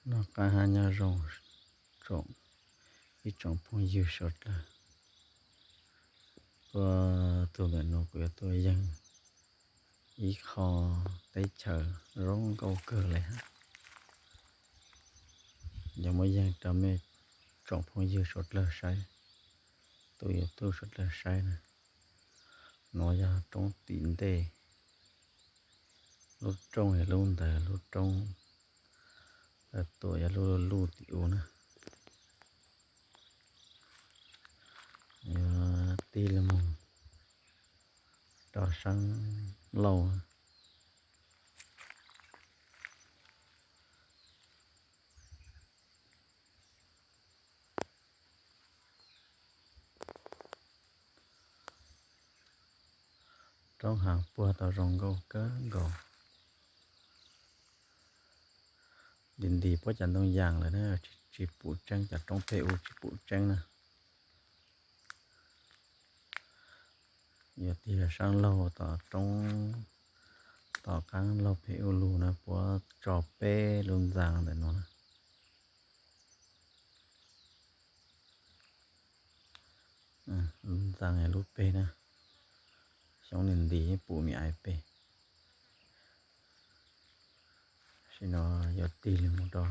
Noj qab hab nyob zoo tsoom, ib tsoom phooj ywg suav dlawg. Tuaj txug ntawm nuav kuv yuav tuaj yeeg ib qho teb chaws zoo nkauj kawg le hab. Yog muab yeeg rau mej tsoom phooj ywg suav dlawg saib, tus YouTube suav dlawg saib na. Nuav yog roob tim ntej, lub rooj yog lub ntawd, lub rooj tawm tuam yog lub luj tim u na. Yuav tig los mus rau saab lauj. Roob haav puag tau zoo nkauj kawg nkaus. Nti nti puab cov ntoo yaas lawm na, tsis pum tseeb, cov roob peg u tsis pum tseeb na. Yuav tig los saab laug tom roob, tom qaab laug peg u lug na, puab tso peb lub ntxaa ntawm nuav na. Lub ntxaa lub peg na, xyoob nti nti yeej pum me aiv peg. Tam sim no yuav tig los mus rau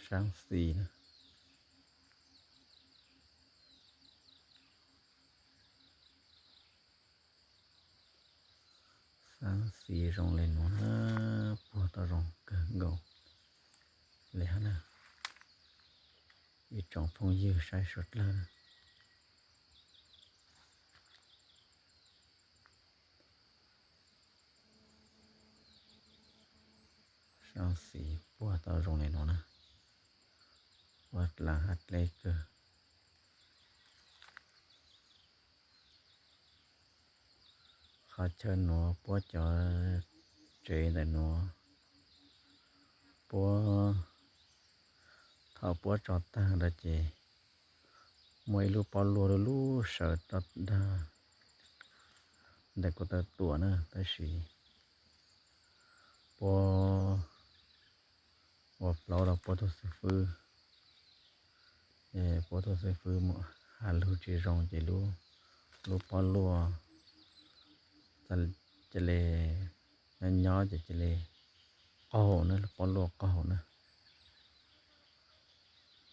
saab xis na. Saab xis zoo le nuav na, puag tau zoo kawg nkaus le hab na. Ib tsoom phooj ywg saib suav dlawg na. Saab xis puag tau zoo le nuav na, puab dlaav hab dleb kawg. Qhov chaw nuav puab cov tsev ntawm nuav, puab, thaum puab tso taag ntawd ces muaj ib lub pob luaj lub lub sawv rau nraag ntawm kuv taw tuam na, tab sis puab ua plaub rau puab tug xib fwb, puab tug xib fwb mus has lug tsis zoo ces lub pob luaj cia li nyob nyob ces cia li qaug na, lub pob luaj qaug na.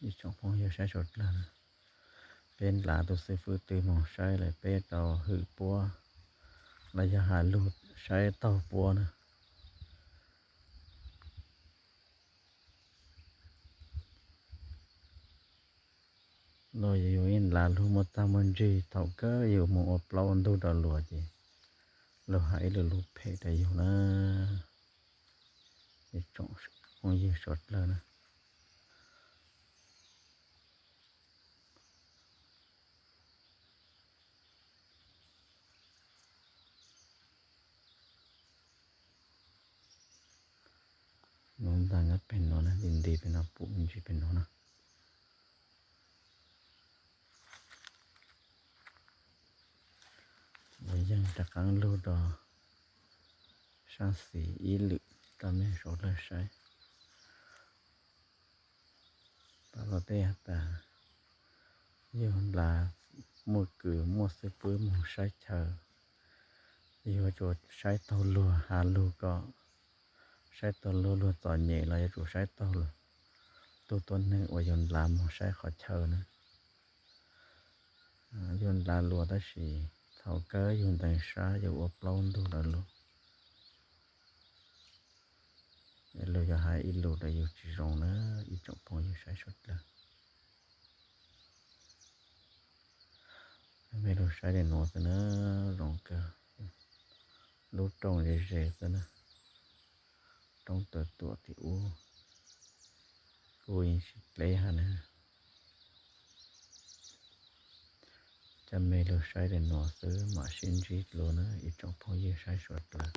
Ib tsoom phooj ywg saib suav dlawg na, peb nrhav tug xib fwb twg moog saib lawm peb tau hwm puab los yog has lug saib taug puab na. Los yug ib nrhav lug muaj txaj muaj ntsig, thaum kawg yug moog ua plaub ua ntug rau luag ces luag has ib lo lus phem rau yug na. Ib tsoom phooj ywg suav dlawg na. Lub ntxaa nyob peg nuav na, nti nti peg nuav, pum me ntsis peg nuav na. Ua yeeg rov qaab lug rau saab xis ib lwm rau mej suav dlawg saib. Tau los tej has tas yug nrhav muaj kws muaj xib fwb moog saib chaw, yug yuav tsum saib taug luag has lug kom, saib taug luag, luag txom nyem los yuav tsum saib taug tug tuab neeg uas yug nrhav moog saib qhov chaw na. Yug nrhav luag tab sis thaum kawg yug ntees sab yug ua plaub ntug rau luag, luag yuav has ib lus rau yug tsis zoo na, ib tsoom phooj ywg saib suav dlawg. Mej lug saib le nuav xwb na, zoo kawg. Lub rooj ze ze xwb na, roob taw tuam tim ub, kuj yeej tsis dleb hab na. Coj mej lug saib le nuav xwb mam sib ntsib dlua na ib tsoom phooj ywg saib suav dlawg.